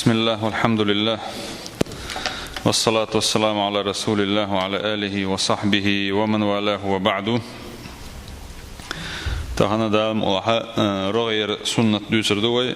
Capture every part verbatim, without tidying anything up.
بسم الله والحمد لله والصلاة والسلام على رسول الله وعلى آله وصحبه ومن والاه وبعد. Тахана Дала мукъ лахь, э, рогӀера суннат дуьйцур ду вай.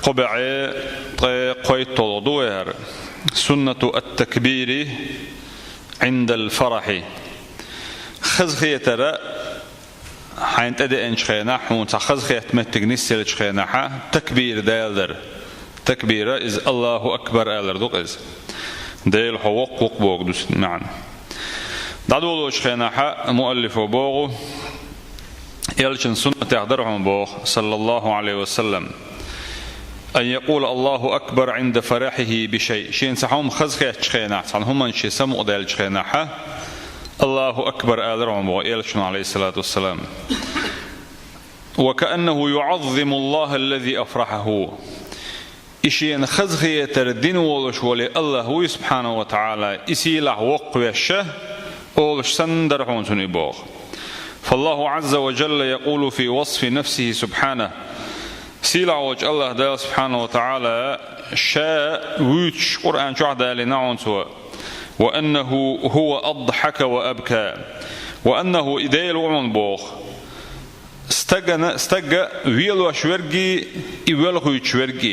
Кхо бӀе ткъе кхойтталгӀа ду вай хӀара. سنة التكبير عند الفرح. Хазахетар хьайна тӀедеанчу хенахь, хьуна цхьа хазахетта меттиг нисъеллачу хенахь, такбир далар. Такбира иза «Аллаху акбар» алар ду-кх иза. Дела, хьо воккха ву-кх боху ду цуьнан маьӀна. ДӀадолочу хенахь муаллифо боху, элчан суннатехь дара хьуна боху, саллаллаху Ӏалайхи ва саллам, أن يقول الله أكبر عند فرحه بشيء. Шена цхьа хӀума хазахеттачу хенахь, цхьана хӀуманна шен самукъадаьллачу хенахь, «Аллаху акбар» алар хьуна боху элчано, Ӏалайхиссалату вассалам. وكأنه يعظم الله الذي أفرحه. И шена хазахетар дина волуш волу Аллах вуй, субхьанаху ва таӀала, и сийлахь воккхавеш, олуш санна дара хьуна цунна и боху. فالله عز وجل يقول في وصف نفسه سبحانه. Сийлахь волчу Аллах Дала, субхьанаху ва таӀала, ша вуьйцуш Къуръан чохь далийна хьуна цо: وأنه هو أضحك وأبكى. وأنه, и Дела ву хьуна боху, стагана, стагга велош верг а, и велхуьйтуш верг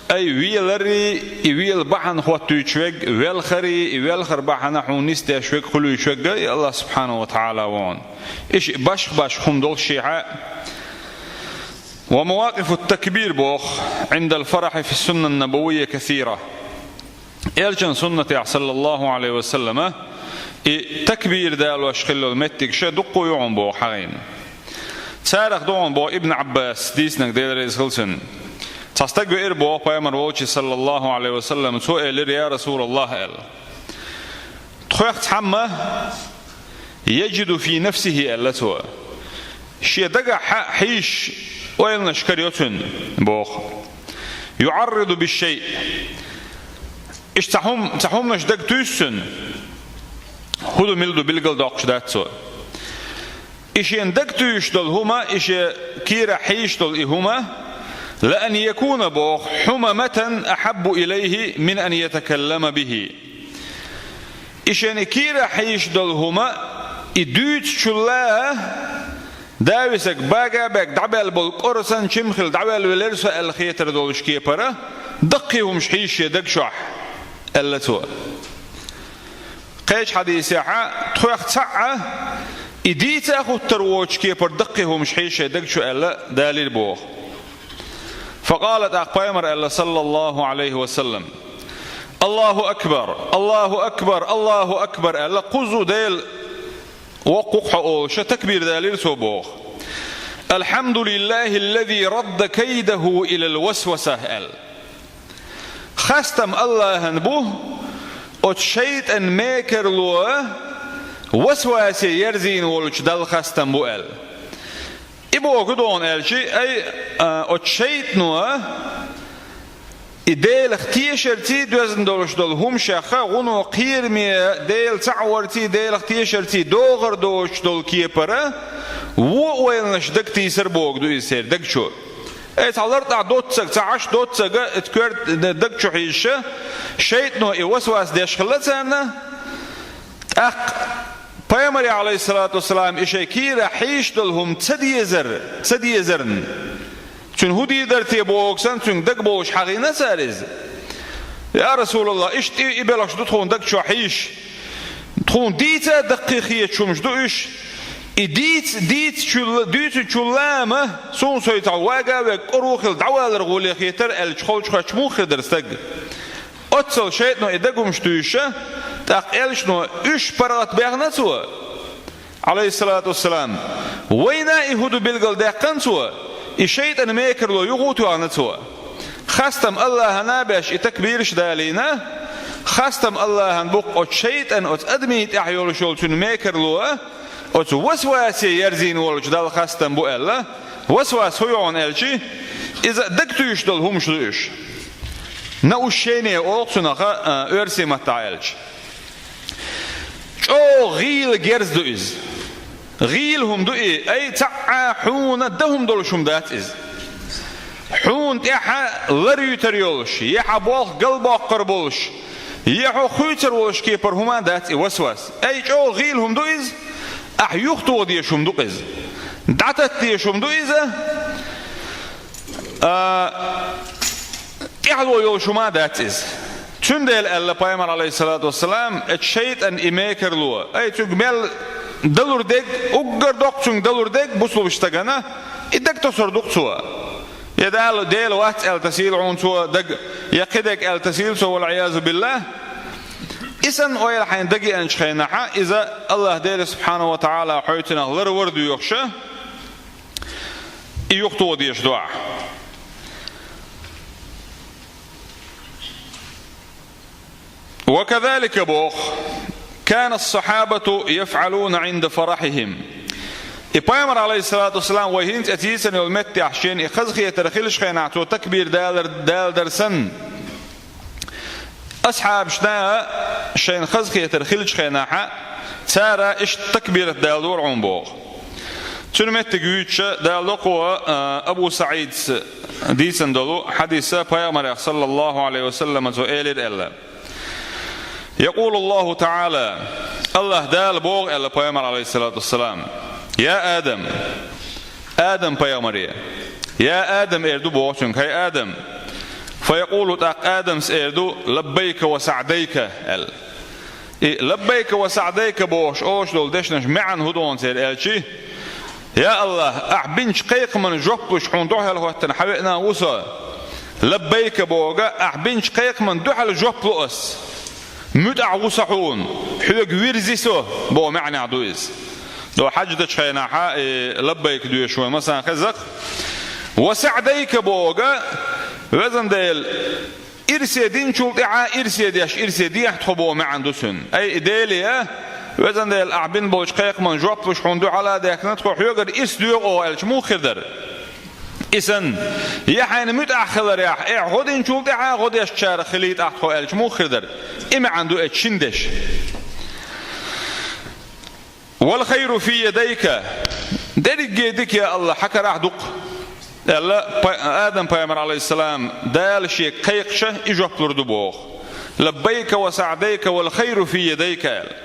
а. Ай, велар а, и вела бахьана хӀоттуьйтуш верг, велхар а, и велхар бахьана хьуна нисдеш верг, хуьлуьйтуш верг а и Аллах субхьанаху ва таӀала ву хьуна. И шиъ башха-башха хӀума долуш шехьа. ومواقف التكبير боху عند الفرح في السنة النبوية كثيرة. Элчан суннатехь, саллаллаху Ӏалайхи ва саллама, и такбир далош хилла йолу меттигаш дуккха а ю хьуна боху хьахийна. Царах ду хьуна боху Ибн Ӏаббас, дийцинарг, Дела реза хила цунна. Цхьа стаг веара боху Пайхамар волчу, саллаллаху Ӏалайхи ва саллам, цо элира: «Я Расулаллах», аьлла. Тхох цхьамма «يجد في نفسه», аьлла цо. Шен дагахь хьа-, хьийзаш ойланаш карайо цуьнан, боху. «يعرض بالشيء». Иштта цхьа хӀум-, цхьа хӀуманаш дага туьйсу цуьнан. ХӀун ду, мила ду билгалдоккхуш дац цо. И шен дага туьйсуш долу хӀума, и шен кийрахь хьийзаш долу и хӀума, «لأن يكون», боху, «حممة أحب إليه من أن يتكلم به». И шен и кийрахь хьийзаш долу хӀума, и дуьйцучул а, Дависаг бага а баьгга дӀабаьлла болу кӀора санна чимхила дӀаваьлла велира со аьлла хетар долуш кепара, даккхий хӀумаш хьийза шен дага чохь, аьлла цо. Кхечу хьадисехь, тхох цхьаъ а, и дийца а хӀуттур воцуш кепара даккхий хӀумаш хьийза шен дага чу аьлла далийра боху. فقال, тӀаккха Пайхамар аьлла, саллаллаху Ӏалайхи ва саллам: «Аллаху акбар, Аллаху акбар, Аллаху акбар», аьлла, кхузза Дела воккха ву-кх хьо олуш, такбир далийра цо боху. «الحمد لله الذي رد كيده إلى الوسوسة», аьлла. Хастам Аллахьан бу, оцу шайтӀан мекарло васвасе ерзийна волчу Далла хастам бу аьлла. И боху дона аьлчи, ай, а, оцу шайтӀано и Делах тешарций доьзна долуш долу хӀумашех, гӀуно, кхераме, Дела цхьаъ варций, Делах тешарций догӀар доцуш долу кепара вон ойланаш дага тийсар боху ду иза церан дага чу. Ай, цхьа лартӀахь доццаг, цхьа Ӏаш доццаг, и коьрта дага чу хьийзаш, шайтӀано и васвас деш хилла царна. ТӀаккха Пайхамаре, Ӏалайхиссалату вассалам, и шайн кийрахь хьийзаш долу хӀума ца дезар, ца дезарна, цуьнан хӀун дийр дара те боху санна, цуьнга дага бовлуш хьахийна цара иза. Я Расулаллах, иштта и, и белхаш ду тхуна дага чохь хьийзаш. Тхуна дийца а даккхий хеташ хӀумаш ду уьш. И дийца, дийцачул-, дуьйцучул а ма, суна сой цхьа вага а вега кӀора хила дӀавалар гӀоле хетара аьлча, холчу хоьттуш муха хир дара стаг? Оццал шайтӀано и дага хӀумаш туьйсуш, тӀаккха элчано уьш паргӀат баьхна цо, Ӏалайхиссалату вассалам, вайна и хӀун ду билгалдаьккхина цо, и шайтӀан мекарло юха а тоьхна цо. Хастам Аллахьана беш и такбираш далийна, хастам Аллахьан бу-кх оцу шайтӀан, оцу адамийн тӀехь йолуш йолу цуьнан мекарло, оцу васвасе ерзийна волчу Далла хастам бу аьлла, васвас хӀун ю хьуна аьлчи, иза дага туьйсуш долу хӀумаш ду уьш. Наушение олу цунах, а, оьрсийн маттахь аьлча. ЧӀогӀа гӀийла герз ду иза. ГӀийла хӀума ду и, ай, цхьа а хьуна дан хӀума долуш хӀума дац иза. Хьуна тӀехьа лар юьтар йолуш, е хьан болх галбоккхур болуш, е хьо хуьйцур волуш кепара хӀума дац и васвас. Ай, чӀогӀа гӀийла хӀума ду иза, ахь юхатоха дезаш хӀума ду-кх иза. ДӀататта дезаш хӀума ду иза, а, тӀаьхьало йолуш хӀума дац иза. Цундела аьлла пайхамар, алейхиссалату вассалам, эцу шайтӀан и мекарло, ай, цуьнга мел далур дерг, уггар доккха цуьнга далур дерг бусулба стагана, и дагатосур ду-кх цо. Я Дала, Дела вац аьлла тасийла хьуна цо дага, я кхидерг аьлла тасийла цо, вал-Ӏиязу биллахӀ. И санна ойла хьайна дага еанчу хенахьа, иза АллахӀ Дела субхьанаху ва тагӀала хьоьцунах ларвар доьхуша, и юхатоха дезаш ду ахь. وكذلك боху, كان الصحابة يفعلون عند فرحهم. И пайхамар, алейхиссалату вассалам, вай хӀинца эца йийцина йолу меттехь шена и хазахетар хилчу хенахь цо такбир далар, даладар санна, асхьабашна шайна хазахетар хилчу хенахьа, цара иштта такбират даладора хьуна боху. Цуьнан меттиг юьйцуша даладо кхо, а, Абу СаӀидас дийцина долу хьадиса пайхамарех, саллаллаху Ӏалайхи ва саллама, цо элира аьлла. Якъулу Аллаху ТаӀала, АллахӀ Дала боху аьлла пайхамар, алейхиссалату вассалам: «Я Адам», Адам пайхамаре, «Я Адам», эр ду боху цуьнга, «ХӀай Адам». Фа якъулу, тӀаккха Адамас эр ду: «Лаббайка ва саӀдайка», аьлла. И «Лаббайка ва саӀдайка» бохуш олуш долу дешнаш маьӀна хӀун ду хьуна церан аьлчи? Я АллахӀ, ахь бинчу кхайкхаман жоп луш хьуна дуьхьал хӀоьттина хьан веана ву со. «Лаббайка» боху, ахь бинчу кхайкхаман дуьхьал жоп лу ас. МуьтӀахь ву со хьуна, хьоьга вирзи со, боху маьӀнехь ду иза. До хьаьж дечу хенахьа и «лаббайка» доьшуш вайн массарна хеза-кх. «Ва саӀдайка» боху, везан Дела, ирсе динчул тӀаьхьа ирсе деш, ирсе дехьа тхо боху маьӀна ду цуьнан. Ай, и Деле, везан Дела, ахь бина болчу кхайкхаман жоп луш хьуна дуьхьал а даьхкина тхо, хьоьгара ирс доьху оха аьлча муха хир дара? И санна, я хьайна муьтӀахь хиларехь, эхь, гӀо динчул тӀаьхьа гӀо дешчарах хилийтахь тхо аьлча муха хир дара? И маьӀна ду эцу шина дешан. «Вал хайру фи ядайка». Дерриге дика, я АллахӀ, хьан карахь ду-кх, аьлла, пай-, Адам пайхамар, алейхиссалам, Дала шега кхайкхаша, и жоп лур ду боху. «Лаббайка ва саӀдайка, вал хайру фи ядайка», аьлла.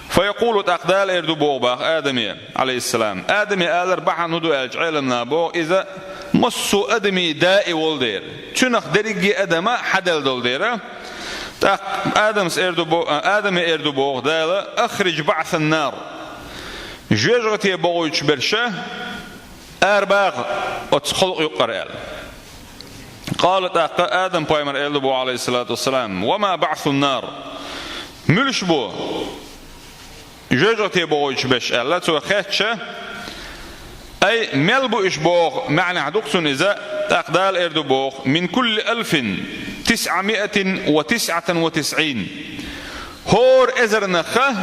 Фа якъулу, тӀаккха Дала эр ду боху баха Адаме, алейхиссалам. Адаме алар бахьана хӀун ду аьлча, Ӏеламнаха боху, иза массо а адамийн даи волу дера. Цуьнах дерриге а адама хьаделла долу дера. ТӀаккха Адамас эр ду бо-, а, Адаме эр ду боху Дала: «Ахриж баӀсан нар». Жоьжахате бохуьйтуш берш арабаха оцу халкъ юккъара аьлла. Къала, тӀаккха Адам пайхамар эр ду боху, алейхиссалату вассалам: «Ва ма баӀсун нар?» Муьлш бу жоьжахате бохуьйтуш берш аьлла, цо хаьттича, ай, мел бу уьш боху маьӀнехь ду-кх цуьнан иза, тӀаккха Дала эр ду боху: «Мин кулли алфин тисъа миатин ва тисъатан ва тисъин». ХӀора эзарнахха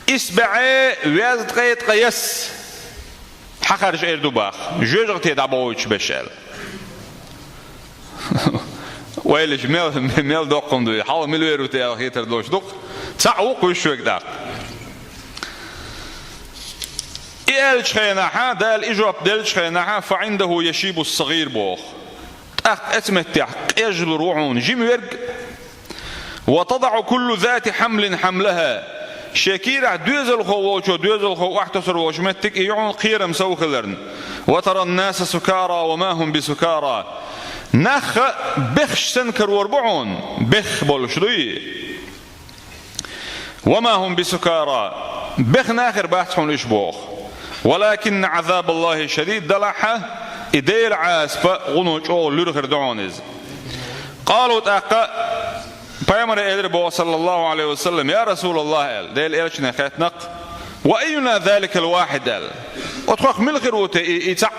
исс бӀе везткъе ткъаяс хьахаржа эр ду баха, жоьжахате дӀабохуьйтуш берш аьлла. Вайлаш мел, мел доккха хӀума ду, хьалха мила вер ву те аьлла хетар долуш ду-кх. ЦаӀ ву-кх уьш шуьга тӀаккха. И аьллачу хенахьа, Дала и жоп деллачу хенахьа, «фа Ӏиндаху яшибус сагӀир» боху. ТӀаккха эцу меттехь къежлур ву хьуна жима верг. «Ва тадаӀу куллу зати хьамлин хьамлаха». Шен кийрахь доьзалхо волчо доьзалхо охьатосур волчу меттиг и ю хьуна кхерам сов хиларна. «Ва таран наса сукара ва ма хум бисукара». Нахха бехаш санна карор бу хьуна, бех болуш дуй? «Ва ма хум бисукара». Бех нахера бац хьуна уьш боху. «Валакинна Ӏазабаллахи шадид», далахьа, и Делан Ӏазапа гӀуно чӀогӀа луьра хир ду хьуна иза. Къалу, тӀаккха пайхамаре элира боху, саллаллаху Ӏалайхи ва саллам: «Я Расулаллах», – аьлла, Делан элчане хаьттина-кх, «ва айюна заликал вахид?» – аьлла. Оцу тхох мила хир ву те и, и цхьаъ,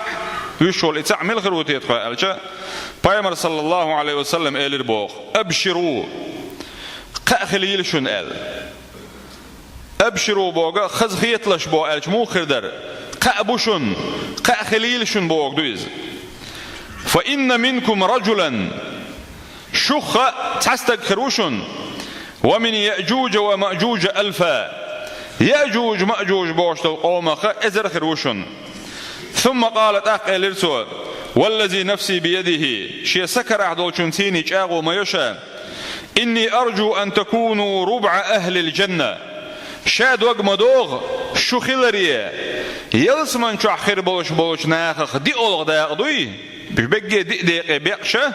вуьш волу и цхьаъ мила хир ву те тхох аьлча, пайхамар, саллаллаху Ӏалайхи ва саллам, элира боху: «Абширу, кхаъ хилийла шуна», – аьлла. «Абширу» боху, хаза хеталаш боху аьлча муха хир дара? Кхаъ бу шуна, кхаъ хилийла шуна боху ду иза. «Фа инна минкум раджулан», шух цхьа стаг хир ву шуна, «ва мин Яъджуджа ва Маъджуджа алфа», Яъджуж, Маъджуж бохуш долу къомах эзар хир ву шуна. «Сумма къала», тӀаккха элира цо: والذي نفسي بيده, шен са карахь долчун сийна чӀагӀо ма йо ша, إني أرجو أن تكونوا ربع أهل الجنة. Ша дог ма догӀу, шу хиларе ялсаман чохь хир болуш болчу нахах диъолгӀа дакъа дуй, уьш бегге диъ декъе бекъча,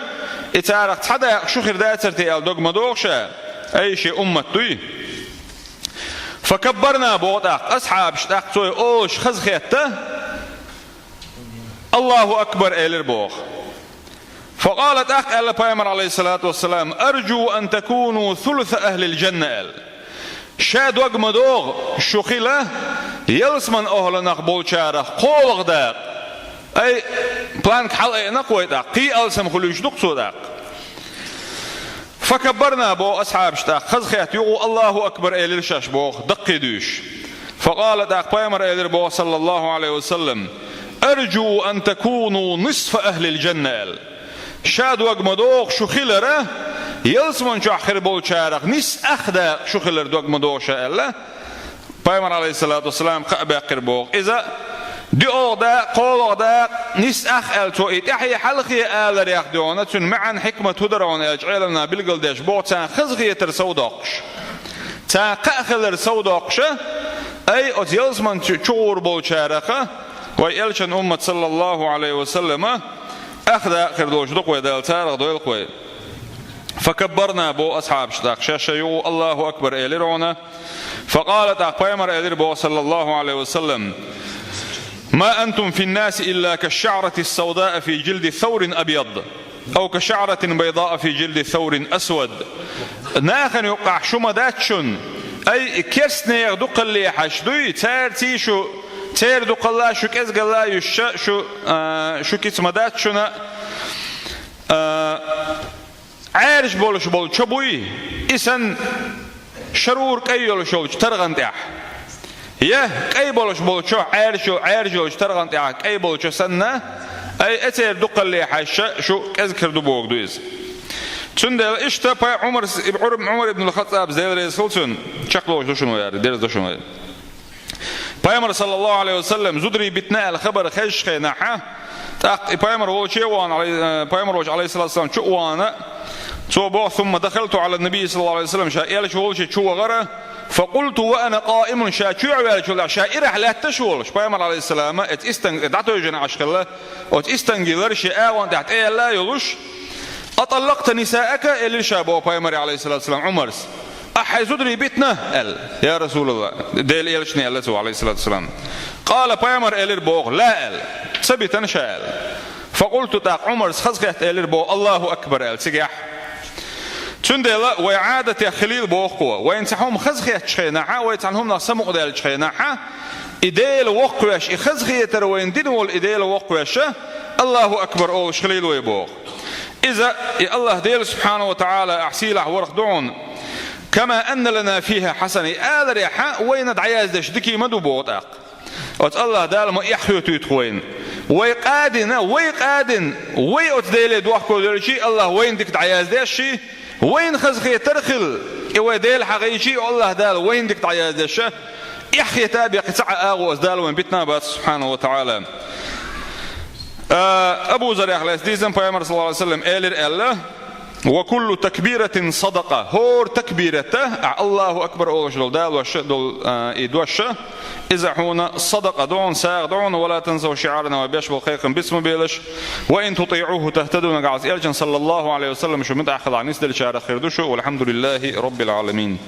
и царах цхьа дакъа шу хир дацара те аьлла дог ма догӀу ша, ай шен уммат дуй. فكبرنا, боху тӀаккха асхьабаш, тӀаккха цо и олуш хазахетта, Аллаху акбар элира боху. فقال, тӀаккха аьлла пайхамар, عليه الصلاة والسلام: أرجو أن تكونوا ثلث أهل الجنة, аьлла. Ша дог ма догӀу, шу хила ялсаман охӀланах болчарах кхоалгӀа дакъа. Ай, планка хьалаайина-кх вай тӀаккха, кхин алсам хуьлуьйтуш ду-кх цо тӀаккха. فكبرنا, боху асхьабаш, тӀаккха хазахетта юкъа Аллаху акбар элира шаьш боху, даккхий дуьйцуш. فقال, тӀаккха пайхамар элира боху, صلى الله عليه وسلم: أرجو أن تكونوا نصف أهل الجنة, аьлла. Ша дог ма догӀу, шу хилара ялсаман чохь хир болчарах нисса ах дакъа шу хилар дог ма догӀу ша, аьлла. Пайхамар, عليه الصلاة والسلام, кхаъ баьккхира боху. Иза диъолгӀа дакъа, кхоалгӀа дакъа, нисса ах аьлла цо и тӀаьхье хьалхе аларех дуьйна, цуьнан маьӀна, хьикмат хӀун дара хьуна аьлча, Ӏеламнаха билгалдеш боху, царна хазахетар сов доккхуш. Царна кхаъ хилар сов доккхуша, ай, оцу ялсаман чу, чугӀур болчараха, вай элчан уммат, صلى الله عليه وسلم, ах дакъа хир долуш ду-кх вай, Дала царах дойла-кх вай. فكبرنا, боху асхьабаш, тӀаккха шаьш-шайн юкъа Аллаху акбар элира хьуна. فقال, тӀаккха пайхамар элира боху, صلى الله عليه وسلم: ما أنتم في الناس إلا كالشعرة السوداء في جلد ثور أبيض، أو كشعرة بيضاء في جلد ثور أسود. Нахана юккъахь шу ма дац шуна, ай, керстанех дукхалле хьаьжча дуй, цаьрций шу, церан дукхалла шу кӀезгалла юьсча, шу, а, шу кица ма дац шуна, а, Ӏаьржа болуш болу чо буй, и санна шарура кӀай йолуш йолчу таргӀан тӀехь. Я кӀай болуш болу чо Ӏаьржа йо-, Ӏаьржа йолчу таргӀан тӀехь кӀай болу чо санна, ай, церан дукхалле хьаьжча, шу кӀезиг хир ду бохург ду иза. Цундела иштта пай-, Ӏумар, Ӏумар ибн ал-ХаттӀаб, Дела реза хуьлда цунна, чекхдолуш ду шуна вай, дерза ду шуна вай. Пайхамар, صلى الله عليه وسلم, зударий битина аьлла хабар хезначу хенахь, тӀаккха и пайхамар волчу а вахана, Ӏалай-, э, пайхамар волчу, عليه الصلاة والسلام, чу а вахана, цо боху: ثم دخلت على النبي صلى الله عليه وسلم, ша элча волчу чу вахара, فقلت وأنا قائم, ша чоьхьа ваьллачул тӀаьхьа, ша ирахь лаьтташ волуш, пайхамар, عليه السلام, эцу истанг-, дӀатевжина Ӏаш хилла, оцу истангаллара шен агӀон тӀехь тӀеяьлла а йолуш, أطلقت نساءك, элира ша боху пайхамаре, عليه الصلاة والسلام, Ӏумарс. Ахь хьайн зударий битина? Аьлла. Я Расулалла, Делан элчане, аьлла цо, عليه الصلاة والسلام. قال, пайхамар элира боху, لا, аьлла. Ца битина ша, аьлла. فقلت, тӀаккха Ӏумарс хазахетта элира боху, Аллаху акбар, аьлла, цигахь. Цундела вай Ӏадатехь хилийла боху-кх, вайна цхьа хӀума хазахеттачу хенахь, вай цхьана хӀуманах самукъадаьллачу хенахь, и Дела воккхавеш, и хазахетар вайна дина волу и Дела воккхавеш, Аллаху акбар олуш хилийла вай боху. Иза и Аллах Дела, سبحانه وتعالى, ахь сийлахь ворхӀ ду хьуна. كما أن لنا فيها حسنة, и аларехь вайна дӀаяздеш дикий ма ду боху тӀаккха. Оцу Аллах Дала ма эхь хетуьйту вайна. Вай къа дина, вай къа дина, вай оцу Деле дохко делчий, Аллах вайна дика дӀаяздеш ший, вайна хазахетар хилла, и вай Дела хьагӀийчий, Аллах Дала вайна дика дӀаяздеш ша, эхь хета а беккхи цхьа а агӀо оцу Дала вайн битина бац, سبحانه وتعالى. А, Абу Заррах лаьцна дийцина, пайхамар, صلى الله عليه وسلم, элира аьлла: وكل تكبيرة صدقة. ХӀора такбирата, ахь Аллаху акбар олуш долу далош долу, а, и дош, иза хьуна садакъа ду хьуна, сагӀа ду хьуна, ولا تنسوا شعارنا, вай беш болу кхайкхам биц ма белаш, وإن تطيعوه تهتدوا, нагахь элчан, صلى الله عليه وسلم, шу муьтӀахь хилахь нисделлачарах хир ду шу, والحمد لله رب العالمين.